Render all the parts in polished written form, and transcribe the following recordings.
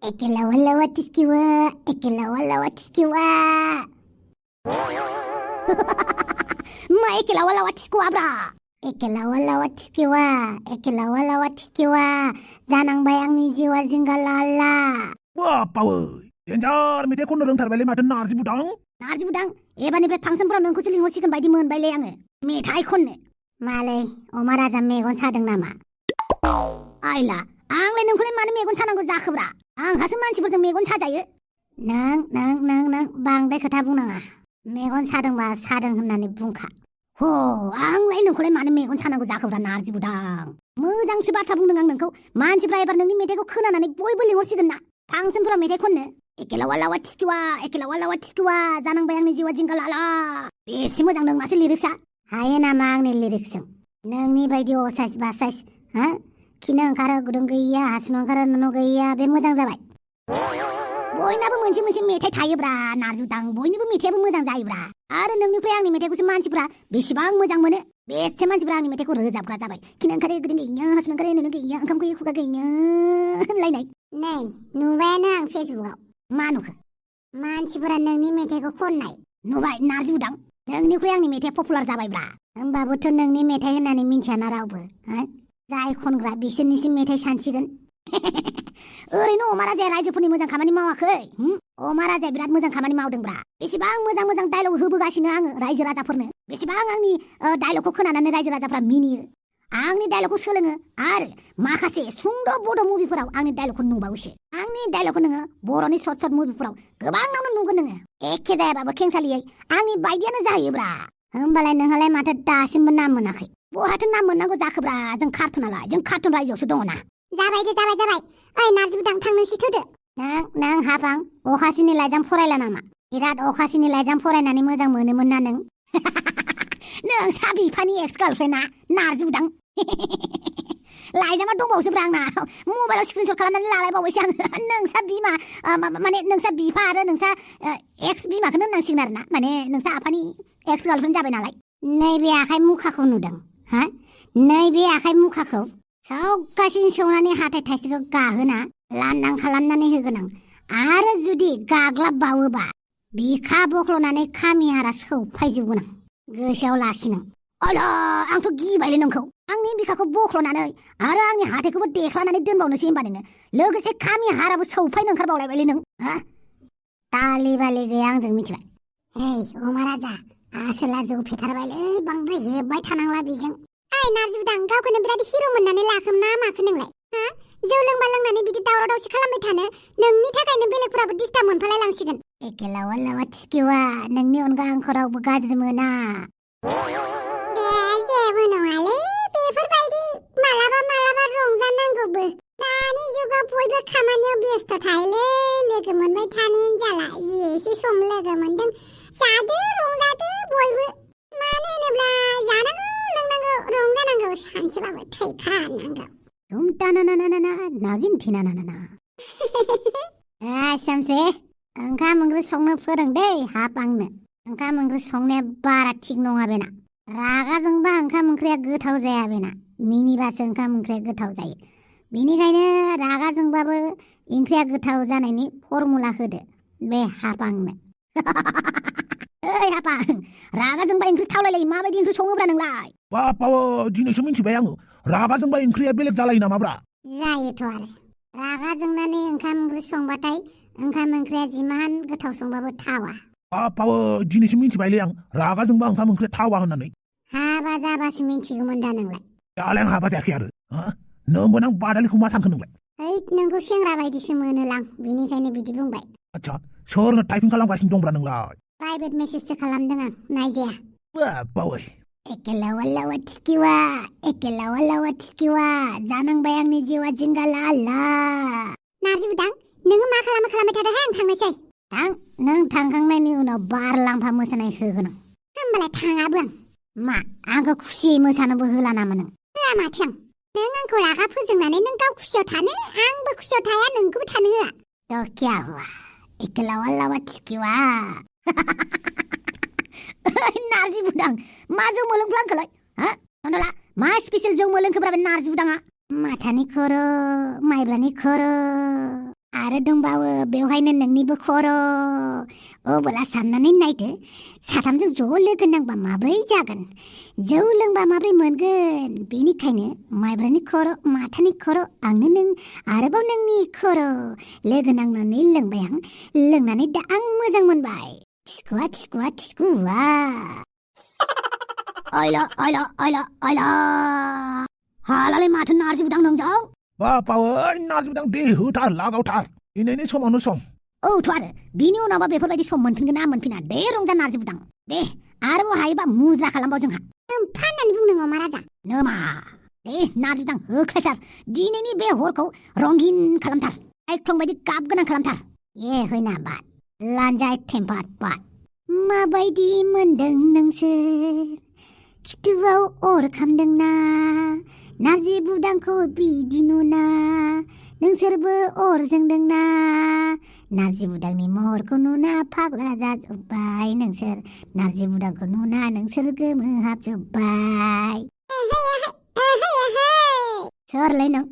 Ekelawa tiskiwa, ekelawa tiskiwa. Ma ekelawa tiskiwa bra. Ekelawa tiskiwa. Janangbaय आंनि जिउआ जिंगा लाला. बापावै देन्जार मेथाइ खननो रोंथारबायलै माथो नारजि बुदां एबारनिफ्राय फांसनफोराव नोंखौसो लिंहरसिगोन बायदि मोनबायलै आङो मेथाइ खननो. मालाय अमा राजा मेगन सादों नामा? आइला आंलाय नोंखौलाय मानो मेगन सानांगौ जाखोब्रा? आंहासो मानसिफोरजों मेगन साजायो. नों बांद्राय खोथा बुंनाङा. मेगन सादोंबा सादों होननानै बुंखा. हो आंलाय नोंखौलाय मानो मेगन सानांगौ जाखोब्रा नारजि बुदां? मोजांसो बाथ्रा बुंदों आं नोंखौ. मानसिफ्रा एबार नोंनि मेथाइखौ खोनानानै बयबो लिंहरसिगोन ना फांसनफोराव मेथाइ खननो. ekelawa tiskiwa जानांबाय आंनि जिउआ जिंगा लाला. बेसे मोजां नों मासे लिरिक्सआ? हायो नामा आंनि लिरिक्सजों? नोंनि बायदि असाइस बासाइस हा खिनो ओंखारो गुदुं गैया हासुनो ओंखारो नुनो गैया बे मोजां जाबाय. बयनाबो मोनसे मोनसे मेथाइ थायोब्रा नारजि बुदां. बयनिबो मेथाइयाबो मोजां जायोब्रा. आरो नोंनिफ्राय आंनि मेथाइखौसो मानसिफ्रा बेसेबां मोजां मोनो. बेसे मानसिफ्रा आंनि मेथाइखौ रोजाबग्रा जाबाय. खिनो ओंखारो गुदुं गैया हासुनो ओंखारो नुनो गैया ओंखाम गैया खुगा गैया होनलायनाय. नै नुबायानो आं फेसबुकआव. मा नुखो? मानसिफोरा नोंनि मेथाइखौ खननाय नुबाय नारजि बुदां. नोंनिख्रुइ आंनि मेथाइया पपुलार जाबायब्रा. होमबाबोथ' नोंनि मेथाइ होननानै मिन्थियाना रावबो. जाय खनग्रा बिसोरनिसिम मेथाइ सानसिगोन. ओरैनो अमा राजाया रायजोफोरनि मोजां खामानि मावाखै. अमा राजाया बिराद मोजां खामानि मावदोंब्रा. बेसेबां मोजां डायलग होबोगासिनो आङो रायजो राजाफोरनो. बेसेबां आंनि डायलगखौ खोनानानै रायजो राजाफ्रा मिनियो. आंनि डायलगखौ सोलोङो आरो माखासे सुंद' बड' मुभिफोराव आंनि डायलगखौ नुबावोसो. आंनि डायलगखौ नोङो बर'नि सर्ट मुभिफोराव गोबाङावनो नुगोन नोङो. एखे जायाबाबो खेंसालियै आंनि बायदियानो जाहैयोब्रा. होमबालाय नोंहालाय माथो दासिमबो नाम मोनाखै? बहाथो नाम मोननांगौ जाखोब्रा? जों कार्टुनालाय जों कार्टुन रायजोआवसो दङना. जाबाय ओइ नारजि बुदां थांनोसै थोदो. नों हाबां अखासिनि लाइजाम फरायला नामा? बिराद अखासिनि लाइजाम फरायनानै मोजां मोनोमोन ना नों? नोंसा बिफानि एक्स गार्लफ्रेन्डआ नारजि बुदां. लाइजामा दंबावोसोब्रा आंना. मबाइलाव स्क्रिनशट खालामनानै लालायबावबायसो आङो. नोंसा बिमा माने नोंसा बिफा आरो नोंसा एक्स बिमाखौनो होननांसिगोन आरो ना. माने नोंसा आफानि एक्स गार्लफ्रेन्ड जाबाय नालाय. नैबे आखाइ मुखाखौ नुदों हा? नैबे आखाइ मुखाखौ सावगासिनो सौनानै हाथाय थाइसेखौ गाहोना लांदां खालामनानै होगोन आं. आरो जुदि गाग्लाबबावोबा बिखा बख्ल'नानै खामिहारा सौफायजोबगोन आं. गोसोआव लाखिनां. अला आंथ' गिबायलै नोंखौ. आंनि बिखाखौ बख्ल'नानै आरो आंनि हाथायखौबो देख्लानानै दोनबावनोसै होनबा नोङो. लोगोसे खामिहाराबो सौफायनो ओंखारबावलायबायलै नों. दालि बालि गैया आंजों मिथिबाय? हेइ अमा राजा आसोला जौ फेथारबायलै बांद्राय हेब्बाय थानांला बेजों. ओइ नारजि बुदां गावखौनो बिराद हिर' मोननानै लाखोम ना माखो नोंलाय? जौ लोंबा लोंनानै बिदि दावराव दावसि खालामबाय थानो नोंनि थाखायनो बेलेगफोराबो डिस्टार्ब मोनफालाय लांसिगोन. ekelawa tiskiwa नोंनि अनगा आंखौ रावबो गाज्रि मोना. जेबो नङालै बेफोरबायदि मालाबा रंजानांगौबो. दानि जुगाव बयबो खामानियाव बेस्थ' थायोलै. लोगो मोनबाय थानायानो जाला. जि एसे सम लोगो मोनदों जादो रंजादो बयबो. मानो होनोब्ला जानांगौ लोंनांगौ रंजानांगौ सानसेबाबो थैखानांगौ. नागिन थिनानाना. सामसे ओंखाम ओंख्रि संनो फोरों दै हाब आंनो. ओंखाम ओंख्रि संनाया बारा थिग नङा बेना. रागाजोंबा ओंखाम ओंख्रिया गोथाव जाया बेना. मिनिबासो ओंखाम ओंख्रिया गोथाव जायो. बेनिखायनो रागाजोंबाबो ओंख्रिया गोथाव जानायनि फर्मुला होदो बे हाबांनो. ओइ हाबा रागाजोंबा ओंख्रि थावलायलायो माबायदि ओंख्रि सङोब्रा नोंलाय? बापावै दिनैसो मिथिबाय आङो. रागाजोंबा ओंख्रिया बेलेग जालायो नामाब्रा? जायोथ' आरो रागा जोंनानै ओंखाम ओंख्रि संबाथाय ओंखाम ओंख्रिया जिमान गोथाव संबाबो थावा. बापावै दिनैसो मिथिबायलै आं रागाजोंबा ओंखाम ओंख्रिया थावा होननानै. हाबा जाबासो मिथिगौमोन दा नोंलाय? दालाय आं हाबा जायाखै आरो नोंबो नों बादालिखौ मा सानखो नोंलाय? ओइ नोंखौ सेंग्रा बायदिसो मोनोलां बेनिखायनो बिदि बुंबाय. आच्छा सोरनो टाइपिं खालामगासिनो दंब्रा नोंलाय? प्राइभेट मेसेजसो खालामदों आं नायजाया. बापावै ekelawa tiskiwa जानांबाय आंनि जिउआ जिंगा लाला. नारजि बुदां नोङो मा खालामबाय थादोंहाय आं थांनोसै. नों थांखांनायनि उनाव बारलांफा मोसानाय होगोन आं. होमबालाय थाङाबो आं. मा आंखौ खुसियै मोसानोबो होला नामा नों? होआ माथो आं. नों आंखौ रागा फोजोंनानै नों गाव खुसियाव थानो आंबो खुसियाव थाया नोंखौबो थानो होआ. तो क्या हुआ ekelawa tiskiwa. नारजि बुदां मा जौ मोलोंफ्लांखोलाय? नन्दला मा स्पेशल जौ मोलोंखोब्रा बे नारजि बुदाङा? माथानि खर' माइब्रानि खर'. आरो दंबावो बेवहायनो नोंनिबो खर'। अब्ला साननानै नायदो साथामजों ज' लोगो नांबा माब्रै जागोन? जौ लोंबा माब्रै मोनगोन? बेनिखायनो माइब्रानि खर' माथानि खर' आंनो नों आरोबाव नोंनि खर' लोगो नांनानै लोंबाय आं। लोंनानै दा आं मोजां मोनबाय। थिसकुवा थिसकुवा थिसकुवा। आइला आइला आइला आइला हालालै माथो नारजि बुदां नोंजों? बापाव नारजि बुदां दे होथार लागावथार दिनैनि समावनो सम। औथ' आरो बिनि उनावबा बेफोरबायदि सम मोनफिनगोन ना मोनफिना दे रंजा नारजि बुदां। दे आरोबाव हायोबा मुज्रा खालामबाव जोंहा। फाननानै बुंदों अमा राजा नोमा। दे नारजि बुदां होख्लायथार दिनैनि बे हरखौ रंगिन खालामथार। एखदम बायदि गाब गोनां खालामथार। ए होइना बाद लान्जाय थेम्पात बाद। माबायदि मोनदों नोंसोर? खिथुआव अर खामदोंना? नारजि बुदांखौ बिदि नुना नोंसोरबो अर जोंदोंना? नारजि बुदांनि महरखौ नुना फाग्ला जाजोब्बाय नोंसोर। नारजि बुदांखौ नुना नोंसोर गोमोहाबजोब्बाय। सोरलै नों?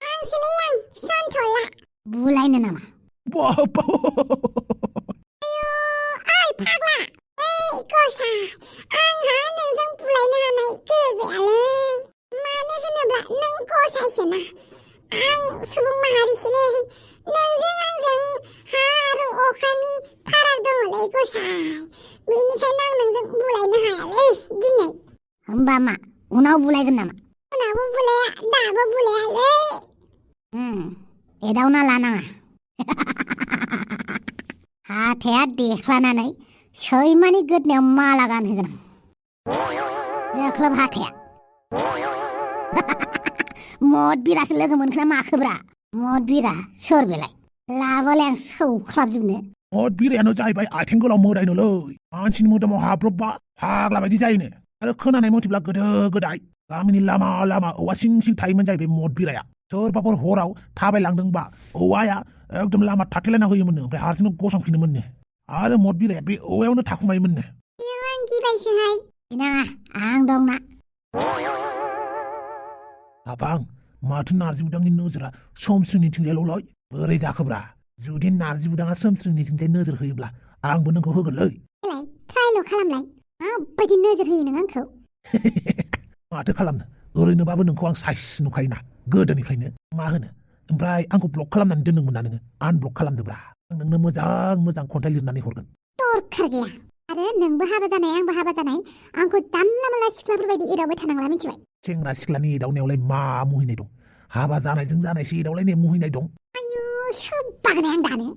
आंसोलै आं सानथला। बुलायनो नामा? बापाव ओइ फाग्ला ओइ गसा आंहा नोंजों बुलायनो हानाय गोहो गैयालै। मानो होनोब्ला नों गसाइसोना आं सुबुं माहारिसोलै। नोंजों आंजों हा आरो अखानि फाराग दङलै गसाइ। बेनिखायनो आं नोंजों बुलायनो हायालै दिनै। होमबा मा उनाव बुलायगोन नामा? उनावबो बुलाया दाबो बुलायालै। एदावना लानाङा। हाथाया देख्लानानै सैमानि गोदनायाव माला गानहोगोन आं। जोख्लोब हाथाया। मद बिरासो लोगो मोनखोना माखोब्रा? मद बिरा सोर बेलाय? लाबोलाय आं सौख्लाबजोबनो। मद बिरायानो जाहैबाय आथिं गोलाव मोदायनोलै। मानसिनि मोदोमाव हाब्रबबा फाग्ला बायदि जायोनो। आरो खोनानाय मथेब्ला गोदो गोदाय गामिनि लामा लामा औवा सिं सिं थायोमोन जाहैबाय मद बिराया। सोरबाफोर हराव थाबायलांदोंबा औवाया एकदम लामा थाथेलायना होयोमोननो ओमफ्राय हारसिंनो गसंफिनोमोननो। आरो मद बिराया बे औवायावनो थाखुमायोमोननो। आं गिबायसोहाय। नाङा आं दंना। हाबां माथो नारजि बुदांनि नोजोरा सोमस्रिनिथिंजायल'लै? बोरै जाखोब्रा? जुदि नारजि बुदाङा सोमस्रिनिथिंजाय नोजोर होयोब्ला आंबो नोंखौ होगोनलै। ट्रायल' खालामलाय माबायदि नोजोर होयो नों आंखौ? माथो खालामनो ओरैनोबाबो नोंखौ आं साइस नुखायोना गोदोनिफ्रायनो। मा होनो ओमफ्राय आंखौ ब्लक खालामनानै दोनदोंमोन ना नोङो? आनब्लक खालामदोब्रा। आं नोंनो मोजां मोजां खन्थाइ लिरनानै हरगोन। दरखार गैया। आरो नोंबो हाबा जानाय आंबो हाबा जानाय आंखौ जानला मानला सिख्लाफोरबायदि एदावबाय थानांला मिथिबाय? सेंग्रा सिख्लानि एदावनायावलाय मा मुहिनाय दं? हाबा जानायजों जानायसो एदावलायनाय मुहिनाय दं। आयु सोबागोन आं दानो।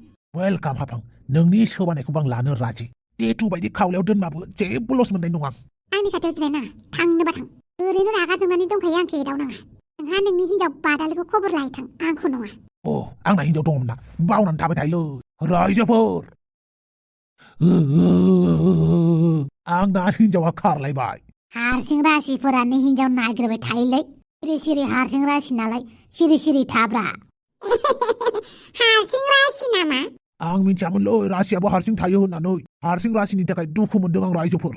वेलकाम हाफां नोंनि सोबानायखौबो आं लानो राजि। टेटु बायदि खावलायाव दोनबाबो जेबो लस मोननाय नङा। आंनि खाथियाव जिरायना थांनोबा थां। ओरैनो रागा जोंनानै दंखायो आंखौ एदावनाङा। नोंहा नोंनि हिनजाव बादालिखौ खबर लाहैथां आंखौ नङा। अ आंना हिनजाव दङमोन ना बावनानै थाबाय थायोलै रायजोफोर। आंना हिनजावा खारलायबाय। हारसिं राशिफोरानो हिनजाव नागिरबाय थायोलै। सिरि सिरि हारसिं राशि नालाय सिरि सिरि थाब्रा। हारसिं राशि नामा? आं मिथियामोनलै राशियाबो हारसिं थायो होननानै। हारसिं राशिनि थाखाय दुखु मोनदों आं रायजोफोर।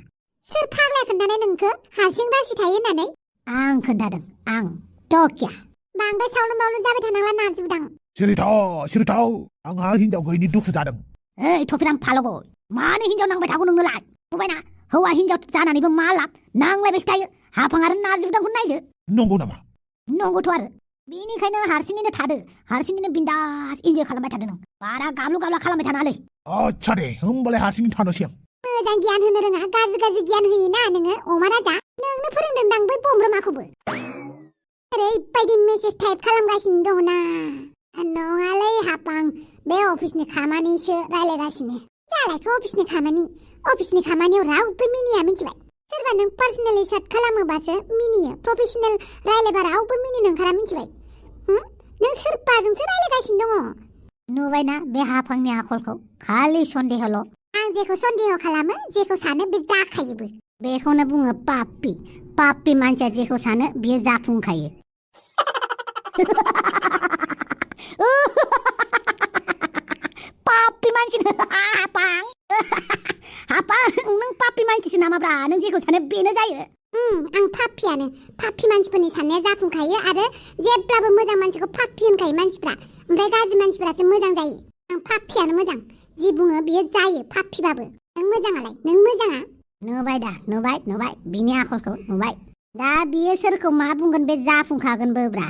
सोर फाग्ला खोन्थानाय नोंखौ हारसिं राशि थायो होननानै? आं खोन्थादों आं टकिया। बांद्राय सावलुन बावलुन जाबाय थानांला नारजि बुदां। सिरिथाव आंहा हिनजाव गैयिनि दुखु जादों। ओइ थफिराम फालगौ मानो हिनजाव नांबाय थागौ नोंनोलाय? बुबायना हौवा हिनजाव जानानैबो मा लाब? नांलायबायसो थायो। हाफां आरो नारजि बुदांखौ नायदो। नंगौ नामा? नंगौथ' आरो। बेनिखायनो हारसिङैनो थादो। हारसिङैनो बिन्दास इन्जय खालामबाय थादो नों। बारा गाब्लु गाब्ला खालामबाय थानाङालै। आच्छा दे होमबालाय हारसिङै थानोसै आं। मोजां गियान होनो रोङा गाज्रि गाज्रि गियान होयोना नोङो अमा राजा। नोंनो फोरोंदोंदां बै बमब्रमाखौबो। ओरैबायदि मेसेज टाइप खालामगासिनो दङना। नङालै हापां बे अफिसनि खामानिसो रायलायगासिनो। जालायखौ अफिसनि खामानि। अफिसनि खामानियाव रावबो मिनिया मिथिबाय? सोरबा नों पार्सनेलि चेट खालामोबासो मिनियो। प्रफेसनेल रायलायबा रावबो मिनिनो ओंखारा मिथिबाय? नों सोरबाजोंसो रायलायगासिनो दङ? नुबायना बे हाफांनि आखलखौ? खालि सन्देहल'। आं जेखौ सन्देह खालामो जेखौ सानो बे जाखायोबो। बेखौनो बुङो पापि। पापि मानसिया जेखौ सानो बियो जाफुंखायो। पापि मानसि हापां। हापां नों पापि मानसिसो नामाब्रा? नों जेखौ सानो बेनो जायो। आं पापियानो। पापि मानसिफोरनि साननाया जाफुंखायो आरो जेब्लाबो मोजां मानसिखौ पापि होनखायो मानसिफ्रा। ओमफ्राय गाज्रि मानसिफोरासो मोजां जायो आं पाप्पियानो मोजां जि बुङो बियो जायो पाप्पिबाबो नों मोजाङालाय नों मोजाङा नुबाय दा नुबाय बिनि आखलखौ नुबाय दा बियो सोरखौ मा बुंगोन बे जाफुंखागोनबो ब्रा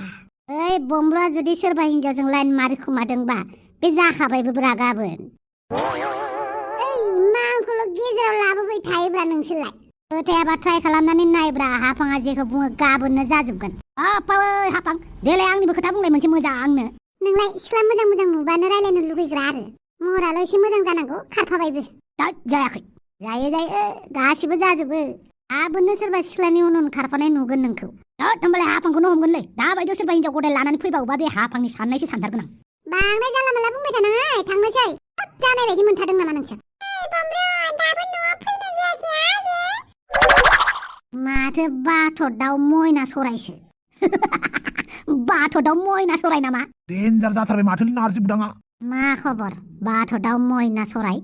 ओइ बमब्रा जुदि सोरबा हिनजावजों लाइन मारिखुमादोंबा बे जाखाबायबो ब्रा गाबोन ओइ मा आंखौल' गेजेराव लाबोबाय थायोब्रा नोंसोरलाय खोथायाबा ट्राइ खालामनानै नायब्रा हाफाङा जेखौ बुङो गाबोननो जाजोबगोन हाफां देलाय आंनिबो खोथा बुंलाय मोनसे मोजां आंनो नोंलाय सिख्ला मोजां मोजां नुबानो रायलायनो लुगैग्रा आरो महराल' एसे मोजां जानांगौ खारफाबायबो जायाखै जायो गासिबो जाजोबो आबोनो सोरबा सिख्लानि उन उन खारफानाय नुगोन नोंखौ होमबालाय हाफांखौनो हमगोनलै दाबायदियाव सोरबा हिनजाव गदाय लानानै फैबावोबा बे हाफांनि साननायसो सानथारगोन आं बांद्राय जानला मोनला बुंबाय थानाङा थांनोसै जानाय बायदि मोनथारदों नामा नोंसोर माथो बाथ' दाउ मयना सरायसो बाथ' दाउ मयना सराय नामा डेन्जार जाथारबाय माथोलै नारजि बुदाङा मा खबर बाथ' दाउ मयना सराय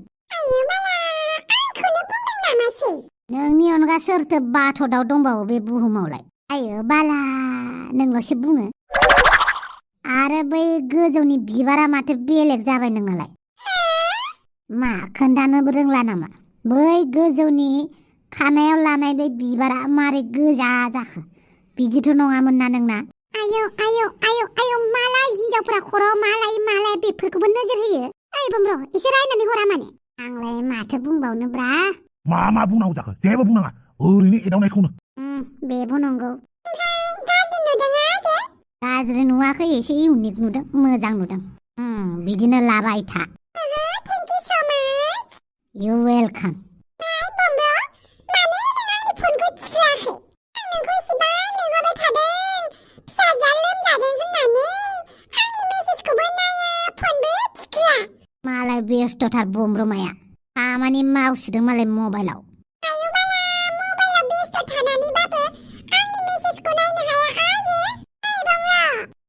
नोंनि अनगा सोरथो बाथ' दाउ दंबावो बे बुहुमावलाय आयो बाला नोंल'सो बुङो आरो बै गोजौनि बिबारा माथो बेलेग जाबाय नोंनालाय मा खोन्थानोबो रोंला नामा बै गोजौनि खानायाव लानाय बै बिबारा मारै गोजा जाखो बिदिथ' नङामोन ना नोंना आयौ मालाय हिनजावफोरा खर'आव मालाय बेफोरखौबो नोजोर होयो ओइ बमब्र एसे रायनानै हरा माने आंलाय माथो बुंबावनोब्रा मा बुंनांगौ जाखो जेबो बुंनाङा ओरैनो एदावनायखौनो बेबो नंगौ गाज्रि नुवाखै एसे इउनिक नुदों मोजां नुदों बिदिनो लाबाय था इउ वेलकाम मालाय बेस्थ'थार बमब्रमाया खामानि मावसिदों मालाय मबाइलाव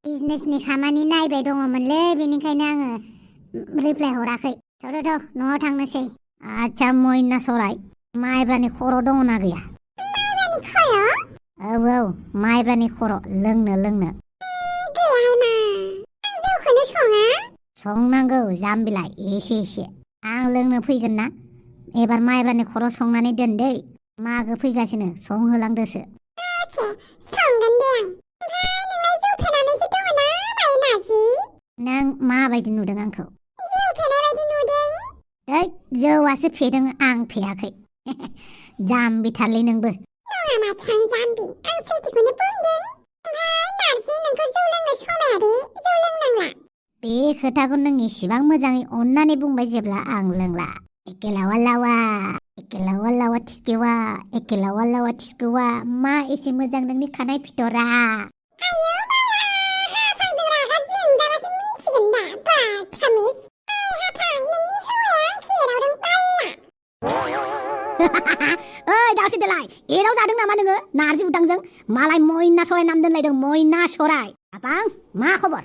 बिजनेसनि खामानि नायबाय दङमोनलै बेनिखायनो आङो रिप्लाय हराखै थ' न'आव थांनोसै आच्छा मयना सराय माइब्रानि खर' दङना गैया औ माइब्रानि खर' लोंनो संनांगौ जाम्बिलाय एसे आं लोंनो फैगोन ना एबार माइब्रानि खर' संनानै दोन दै मागो फैगासिनो संहोलांदोसो नों माबायदि नुदों आंखौ जौआसो फेदों आं फेयाखै जाम्बिथारलै नोंबो बे खोथाखौ नों इसिबां मोजाङै अननानै बुंबाय जेब्ला आं लोंला एके लावा लावा थिसकेवा मा एसे मोजां नोंनि खानाय फिथरा ओइ दावसि देलाय एराव जादों नामा नोङो नारजि बुदांजों मालाय मयना सराय नाम दोनलायदों मयना सराय आपां मा खबर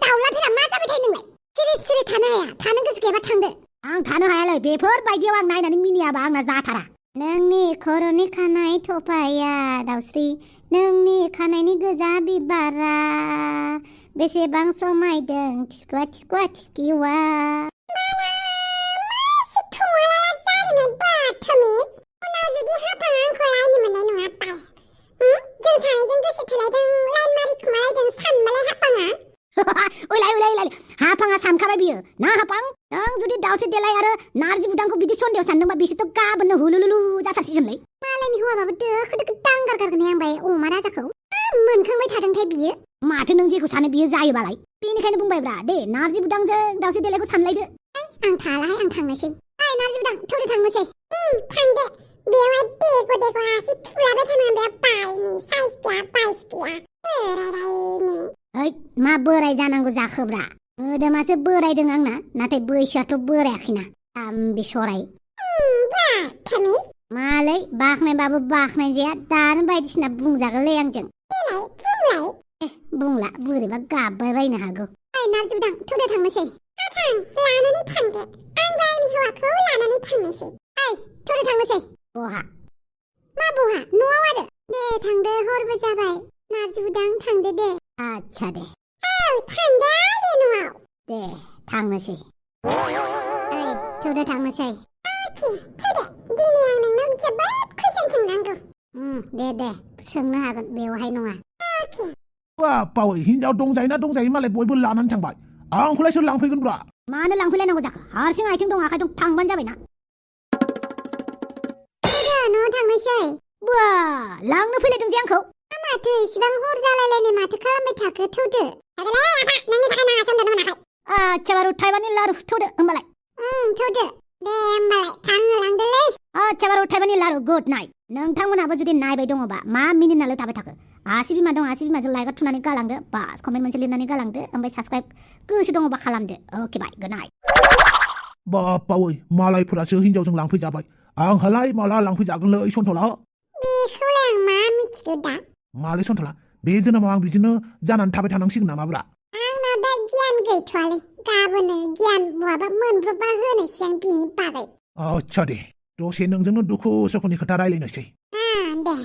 दाउलाफोरा मा जाबाय थायो नोंलाय सिरि थानो हाया थानो गोसो गैयाबा थांदो आं थानो हायालै बेफोरबायदियाव आं नायनानै मिनियाबा आंना जाथारा नोंनि खर'नि खानाय थफाया दाउस्रि नोंनि खानायनि गोजा बिबारा बेसेबां समायदों थिसकिवा हाफाङा सानखाबाय बियो ना हाफां नों जुदि दावसे देलाय आरो नारजि बुदांखौ बिदि सन्देह सानदोंबा बिसोरथ' गाबोननो हुलुलुलु जाथारसिगोनलै मालायनि हौवाबाबो दोखो दांगार गारगोन आंबाय अमा राजाखौ मोनखांबाय थादोंथाय बियो माथो नों जेखौ सानो बियो जायोबालाय बेनिखायनो बुंबायब्रा दे नारजि बुदांजों दावसे देलायखौ सानलायदो आं थालाहाय आं थांनोसै नारजि बुदां थौदो थांनोसै थांदो बेवहाय देख' आसि थुलाबाय थानांगोन बे बालनि साइज गैया मा बोराय जानांगौ जाखोब्रा मोदोमासो बोरायदों आंना नाथाय बैसोआथ' बोरायाखैना जाम्बि सराय मालै बाखनायबाबो बाखनायजाया दानो बायदिसिना बुंजागोनलै आंजों बुंला बोरैबा गाबबाय बायनो हागौ नारजि बुदां थौदो थांनोसै लानानै थांदो आंबो आंनि हौवाखौ लानानै थांनोसै थौदो थांनोसै बहा मा बहा न'आव आरो दे थांदो हरबो जाबाय नारजि बुदां थांदो दे आच्छा दे थांदो दे थांनोसै ओइ थौदो थांनोसै थौदो दिनै आं नोंनाव जोबोद कुइसन सोंनांगौ दे सोंनो हागोन बेवहाय नङा बावै हिनजाव दंजायोना दंजायो मालाय बयबो लानानै थांबाय आंखौलाय सोर लांफैगोन ब्रा मानो लांफैलायनांगौ जाखो हारसिं आथिं दं आखाइ दं थांबानो जाबायना न'आव थांनोसै बा लांनो फैलायदों जे आंखौ माथो इसिबां हर जालायलायनाय माथो खालामबाय थाखो थौदो नोंनि थाखाय नाङासो होनदों मोनाखै आच्छा बारु थाइबानि लारु थौदो होमबालाय थौदो दे होमबालाय थांहोलांदोलै आच्छा बारु थाइबानि लारु गुड नाइट नोंथांमोनाबो जुदि नायबाय दङबा मा मिनिनाल' थाबाय थाखो आसि बिमा दं आसि बिमाजों लाइकआव थुनानै गालांदो बास कमेन्ट मोनसे लिरनानै गालांदो ओमफ्राय साबस्क्राइब गोसो दङबा खालामदो अके बाय गुड नाइट बावै मालायफोरासो हिनजावजों लांफैजाबाय आंहालाय माला लांफैजागोनलै सन्थला बेखौलाय आं मा मिथिगौ दा मालै सन्थला बे जोनोमाव आं बिदिनो जानानै थाबाय थानांसिगोन नामाब्रा आंनाव दा गियान गैथ'वालै गाबोनो गियान बहाबा मोनब्रबा होनोसै आं बिनि बागै आच्छा दे दसे नोंजोंनो दुखु सुखुनि खोथा रायलायनोसै दे